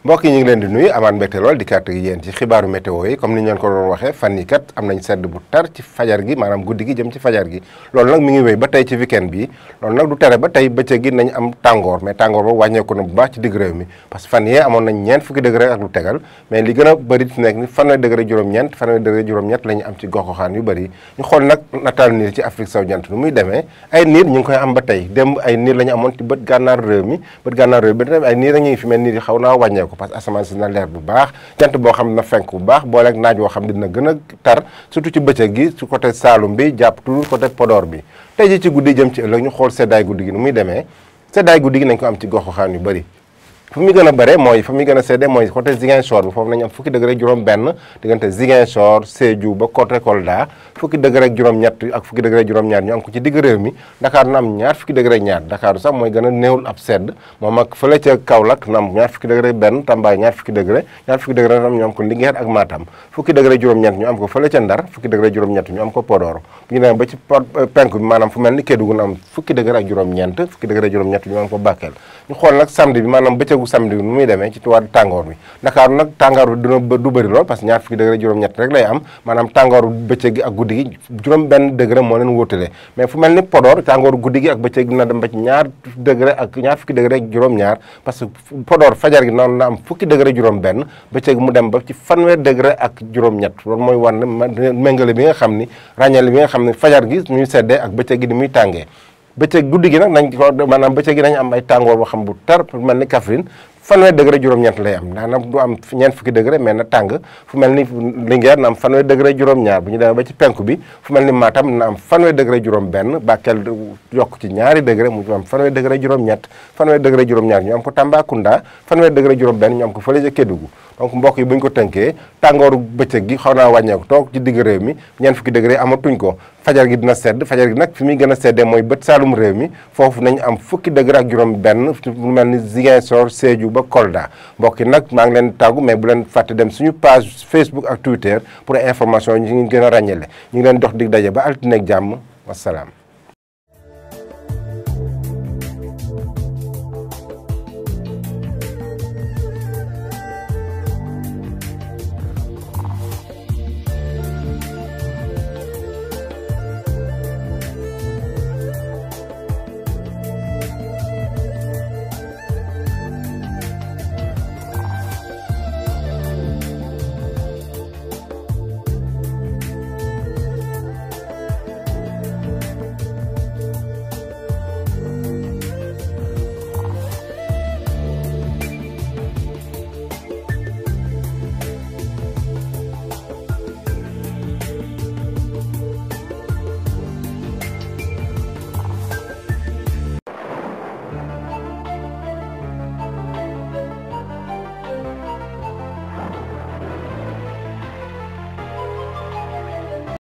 mbokk yi ñu ngi leen di nuyu amaat mbégte lool di kàtt gi yéen ci xibaaru météo yi comme ni ñu leen ko doon waxee fan yi kat am nañ sedd bu tar ci fajar gi maanaam guddi gi jëm ci fajar gi loolu nag mi ngi wéy ba tey ci weekend bi loolu nag du tere ba tey bëccëg gi nañ am tàngoor mais tàngoor boobu wàññeeku na bu baax ci digg réew mi parce que fan yee amoon nañ ñeent fukki degré ak lu tegal mais li gën a bëri fi nekk ni fanweeri degré juróom-ñeent fanweeri degré juróom-ñett la ñu am ci gox-goxaan yu bëri ñu xool nag nataal niir ci Afrique sowu jant nu muy demee ay niir ñu ngi koy am ba tey démb ay niir la ñu amoon ci bët gànnaar réew mi ay niir a ñu ngi fi mel niir yi xaw naa wàññeeku parce que asamaan si na leer bu baax jant boo xam na fenk bu baax booleeg naaj woo xam dina gën a tar surtout ci bëccëg gi ci côté Saloum bi jàpp toujours côté Podor bi tey ji ci guddi jëm ci ëllëg ñu xool seddaay guddi gi nu muy demee seddaay guddi gi nañ ko am ci gox-goxaan yu bëri fu muy gën a bare mooy fa muy gën a sedde mooy côté Ziguinchor bi foofu nañu am fukki degré juróom benn diggante Ziguinchor Sédhiou ba côté Kolda fukki degré ak juróom-ñett ak fukki degré ak juróom-ñaar ñu am ko ci digg réew mi Dakar na am ñaar fukki degré ak ñaar Dakar sax mooy gën a néewul ab sedd moom ak fële ca Kaolack na am ñaar fukki degré benn Tamba ñaar fukki degré am ñu am ko Linguère ak Matam fukki degré juróom-ñett ñu am ko fële ca Ndar fukki degré juróom-ñett ñu am ko Podor bu ñu demee ba ci penku bi maanaam fu mel ni Kédougou na am fukki degré ak juróom-ñeent fukki degré juróom-ñett ñu am ko Bakel ñu xool nag samedi bi maanaam bëccëgu samedi bi nu muy demee ci wàllu tàngoor bi Ndakaaru nag tàngoor bi du bëri lool parce que ñaar fukki degré juróom-ñett rek lay am maanaam tàngooru bëccëg gi ak guddi gi juróom benn degré moo leen wóotale mais fu mel ni Podor tàngooru guddi gi ak bëccëg dina dem ba ci ñaar fukki degré ak juróom-ñaar parce que Podor fajar gi noonu na am fukki degré juróom benn bëccëg mu dem ba ci fanweer degré ak juróom-ñett loolu mooy wan ne méngale bi nga xam ni ràññale bi nga xam ne fajar gi muy seddee ak bëccëg gi ni muy tàngee bëccëg guddi gi nag nañ ko maanaam bëccëg gi nañ am ay tàngoor boo xam bu tar mel ni Kaffrine fanweer degré juróom-ñett lay am daanaka du am ñeent fukki degré mais na tàng fu mel ni Linguère na am fanweer degré juróom-ñaar bu ñu demee ba ci penku bi fu mel ni Matam na am fanweer degré juróom-benn Bakel yokk ci ñaari degré mu am fanweer degré juróom-ñett fanweer degré juróom-ñaar ñu am ko Tambacounda fanweer degré juróom-benn ñu am ko fële ca Kédougou donc mbokk yi bu ñu ko tënkee tàngooru bëccëg gi xaw naa wàññeeku toog ci digg réew mi ñeent fukki degré amatuñ ko fajar gi dina sedd fajar gi nag fi muy gën a seddee mooy bët Saalum réew mi foofu nañ am fukki degré ak juróom-benn mu mel ni Ziguinchor Sédhiou ba Kolda mbokk yi nag maa ngi leen tàggu mais bu leen fàtte dem suñu page Facebook ak Twitter pour information yi ñu gën a ràññale ñu ngi leen dox dig daje ba altine ak jàmm wasalaam.